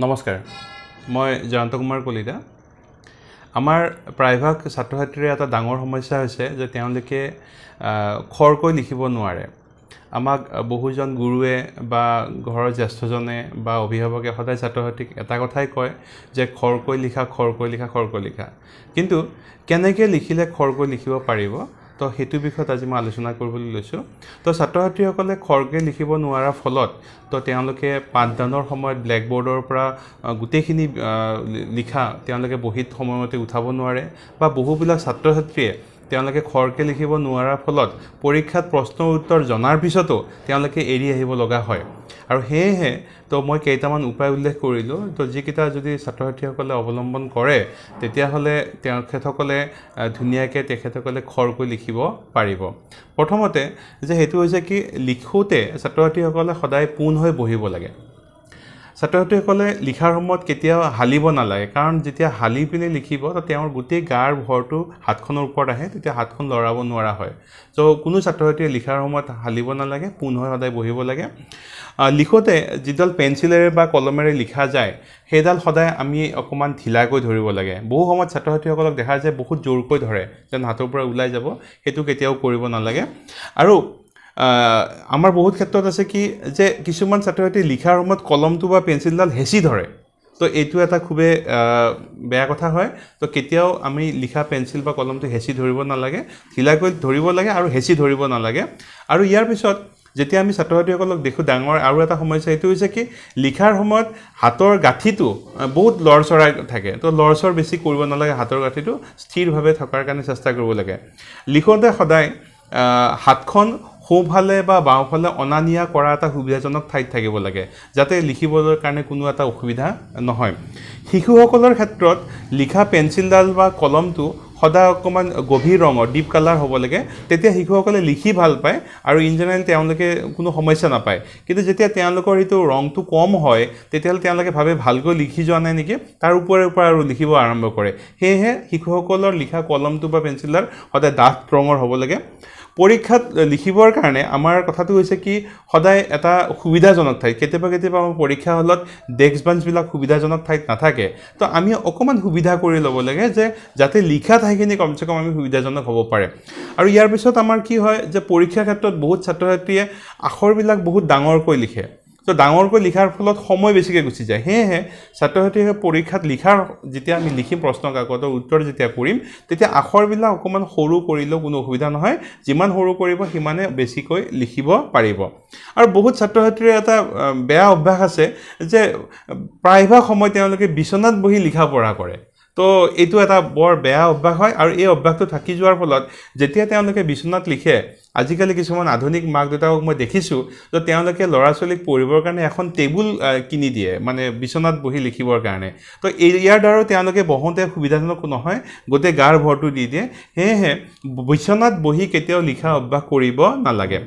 নমস্কাৰ, মই জয়ন্ত কুমাৰ কলিতা। আমাৰ প্ৰায়ভাগ ছাত্ৰ ছাত্ৰীৰ এটা ডাঙৰ সমস্যা হৈছে যে তেওঁলোকে খৰকৈ লিখিব নোৱাৰে। আমাক বহুজন গুৰুৱে বা ঘৰৰ জ্যেষ্ঠজনে বা অভিভাৱকে সদায় ছাত্ৰ ছাত্ৰীক এটা কথাই কয় যে খৰকৈ লিখা, খৰকৈ লিখা, খৰকৈ লিখা। কিন্তু কেনেকৈ লিখিলে খৰকৈ লিখিব পাৰিব, তো সেইটো বিষয়ত আজি মই আলোচনা কৰিবলৈ লৈছোঁ। তো ছাত্ৰ ছাত্ৰীসকলে খৰকৈ লিখিব নোৱাৰাৰ ফলত তো তেওঁলোকে পাঠদানৰ সময়ত ব্লেকবৰ্ডৰ পৰা গোটেইখিনি লিখা তেওঁলোকে বহীত সময়মতে উঠাব নোৱাৰে, বা বহুবিলাক ছাত্ৰ ছাত্ৰীয়ে তেওঁলোকে খৰকৈ লিখিব নোৱাৰাৰ ফলত পৰীক্ষাত প্ৰশ্নৰ উত্তৰ জনাৰ পিছতো তেওঁলোকে এৰি আহিব লগা হয়। আৰু সেয়েহে তো মই কেইটামান উপায় উল্লেখ কৰিলোঁ, তো যিকেইটা যদি ছাত্ৰ ছাত্ৰীসকলে অৱলম্বন কৰে তেতিয়াহ'লে তেখেতসকলে ধুনীয়াকৈ তেখেতসকলে খৰকৈ লিখিব পাৰিব। প্ৰথমতে যে সেইটো হৈছে কি, লিখোঁতে ছাত্ৰ ছাত্ৰীসকলে সদায় পোন হৈ বহিব লাগে। ছাত্ৰ ছাত্ৰীসকলে লিখাৰ সময়ত কেতিয়াও হালিব নালাগে, কাৰণ যেতিয়া হালি পিনে লিখিব তো তেওঁৰ গোটেই গাৰ ভৰটো হাতখনৰ ওপৰত আহে, তেতিয়া হাতখন লৰাব নোৱাৰা হয়। চ' কোনো ছাত্ৰ ছাত্ৰীয়ে লিখাৰ সময়ত হালিব নালাগে, পোন হৈ সদায় বহিব লাগে। লিখোঁতে যিডাল পেঞ্চিলেৰে বা কলমেৰে লিখা যায় সেইডাল সদায় আমি অকণমান ঢিলাকৈ ধৰিব লাগে। বহু সময়ত ছাত্ৰ ছাত্ৰীসকলক দেখা যায় বহুত জোৰকৈ ধৰে, যেন হাতৰ পৰা ওলাই যাব, সেইটো কেতিয়াও কৰিব নালাগে। আৰু আমাৰ বহুত ক্ষেত্ৰত আছে কি যে কিছুমান ছাত্ৰ ছাত্ৰী লিখাৰ সময়ত কলমটো বা পেঞ্চিলডাল হেঁচি ধৰে, তো এইটো এটা খুবেই বেয়া কথা হয়। তো কেতিয়াও আমি লিখা পেঞ্চিল বা কলমটো হেঁচি ধৰিব নালাগে, ঢিলাকৈ ধৰিব লাগে আৰু হেঁচি ধৰিব নালাগে। আৰু ইয়াৰ পিছত যেতিয়া আমি ছাত্ৰ ছাত্ৰীসকলক দেখোঁ, ডাঙৰ আৰু এটা সমস্যা এইটো হৈছে কি, লিখাৰ সময়ত হাতৰ গাঁঠিটো বহুত লৰচৰাই থাকে, তো লৰচৰ বেছি কৰিব নালাগে, হাতৰ গাঁঠিটো স্থিৰভাৱে থকাৰ কাৰণে চেষ্টা কৰিব লাগে। লিখোঁতে সদায় হাতখন সোঁফালে বা বাওঁফালে অনা নিয়া কৰা এটা সুবিধাজনক ঠাইত থাকিব লাগে, যাতে লিখিবলৈ কাৰণে কোনো এটা অসুবিধা নহয়। শিশুসকলৰ ক্ষেত্ৰত লিখা পেঞ্চিলডাল বা কলমটো সদায় অকণমান গভীৰ ৰঙৰ, ডিপ কালাৰ হ'ব লাগে, তেতিয়া শিশুসকলে লিখি ভাল পায় আৰু ইন জেনেৰেল তেওঁলোকে কোনো সমস্যা নাপায়। কিন্তু যেতিয়া তেওঁলোকৰ সেইটো ৰংটো কম হয় তেতিয়াহ'লে তেওঁলোকে ভাবে ভালকৈ লিখি যোৱা নাই নেকি, তাৰ ওপৰে ওপৰে আৰু লিখিব আৰম্ভ কৰে। সেয়েহে শিশুসকলৰ লিখা কলমটো বা পেঞ্চিলডাল সদায় ডাঠ ৰঙৰ হ'ব লাগে। পৰীক্ষাত লিখিবৰ কাৰণে আমাৰ কথাটো হৈছে কি, সদায় এটা সুবিধাজনক ঠাইত, কেতিয়াবা কেতিয়াবা আমাৰ পৰীক্ষা হলত ডেস্ক বেঞ্চবিলাক সুবিধাজনক ঠাইত নাথাকে, তো আমি অকণমান সুবিধা কৰি ল'ব লাগে যে যাতে লিখা ঠাইখিনি কমচে কম আমি সুবিধাজনক হ'ব পাৰে। আৰু ইয়াৰ পিছত আমাৰ কি হয় যে পৰীক্ষাৰ ক্ষেত্ৰত বহুত ছাত্ৰ ছাত্ৰীয়ে আখৰবিলাক বহুত ডাঙৰকৈ লিখে, তো ডাঙৰকৈ লিখাৰ ফলত সময় বেছিকৈ গুচি যায়। সেয়েহে ছাত্ৰ ছাত্ৰীয়ে পৰীক্ষাত লিখাৰ যেতিয়া আমি লিখিম প্ৰশ্ন কাকতৰ উত্তৰ যেতিয়া কৰিম তেতিয়া আখৰবিলাক অকণমান সৰু কৰিলেও কোনো অসুবিধা নহয়, যিমান সৰু কৰিব সিমানে বেছিকৈ লিখিব পাৰিব। আৰু বহুত ছাত্ৰ ছাত্ৰীৰ এটা বেয়া অভ্যাস আছে যে প্ৰায়ভাগ সময় তেওঁলোকে বিচনাত বহি লিখা পঢ়া কৰে, তো এইটো এটা বৰ বেয়া অভ্যাস হয়। আৰু এই অভ্যাসটো থাকি যোৱাৰ ফলত যেতিয়া তেওঁলোকে বিচনাত লিখে, আজিকালি কিছুমান আধুনিক মাক দেউতাকক মই দেখিছোঁ যে তেওঁলোকে ল'ৰা ছোৱালীক পঢ়িবৰ কাৰণে এখন টেবুল কিনি দিয়ে, মানে বিচনাত বহি লিখিবৰ কাৰণে। তো ইয়াৰ দ্বাৰাও তেওঁলোকে বহোঁতে সুবিধাজনক নহয়, গোটেই গাৰ ভৰটো দি দিয়ে। সেয়েহে বিচনাত বহি কেতিয়াও লিখা অভ্যাস কৰিব নালাগে।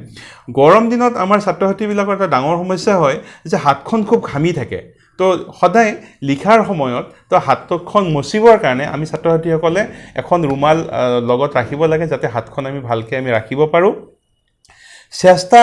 গৰম দিনত আমাৰ ছাত্ৰ ছাত্ৰীবিলাকৰ এটা ডাঙৰ সমস্যা হয় যে হাতখন খুব ঘামি থাকে, তো সদায় লিখাৰ সময়ত তো হাতখন মচিবৰ কাৰণে আমি ছাত্ৰ ছাত্ৰীসকলে এখন ৰুমাল লগত ৰাখিব লাগে, যাতে হাতখন আমি ভালকৈ আমি ৰাখিব পাৰোঁ। চেষ্টা,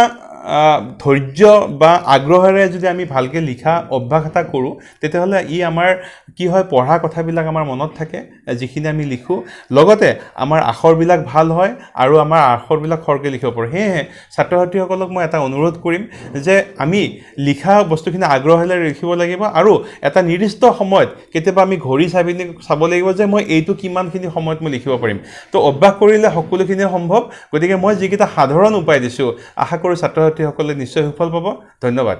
ধৈৰ্য বা আগ্ৰহেৰে যদি আমি ভালকৈ লিখা অভ্যাস এটা কৰোঁ তেতিয়াহ'লে ই আমাৰ কি হয়, পঢ়া কথাবিলাক আমাৰ মনত থাকে যিখিনি আমি লিখোঁ, লগতে আমাৰ আখৰবিলাক ভাল হয় আৰু আমাৰ আখৰবিলাক খৰকৈ লিখিব পাৰোঁ। সেয়েহে ছাত্ৰ ছাত্ৰীসকলক মই এটা অনুৰোধ কৰিম যে আমি লিখা বস্তুখিনি আগ্ৰহেৰে লিখিব লাগিব আৰু এটা নিৰ্দিষ্ট সময়ত কেতিয়াবা আমি ঘড়ী চাই পিনি চাব লাগিব যে মই এইটো কিমানখিনি সময়ত মই লিখিব পাৰিম। তো অভ্যাস কৰিলে সকলোখিনিয়ে সম্ভৱ। গতিকে মই যিকেইটা সাধাৰণ উপায় দিছোঁ, আশা কৰোঁ ছাত্ৰ ছাত্ৰীসকলে নিশ্চয় সুফল পাব। ধন্যবাদ।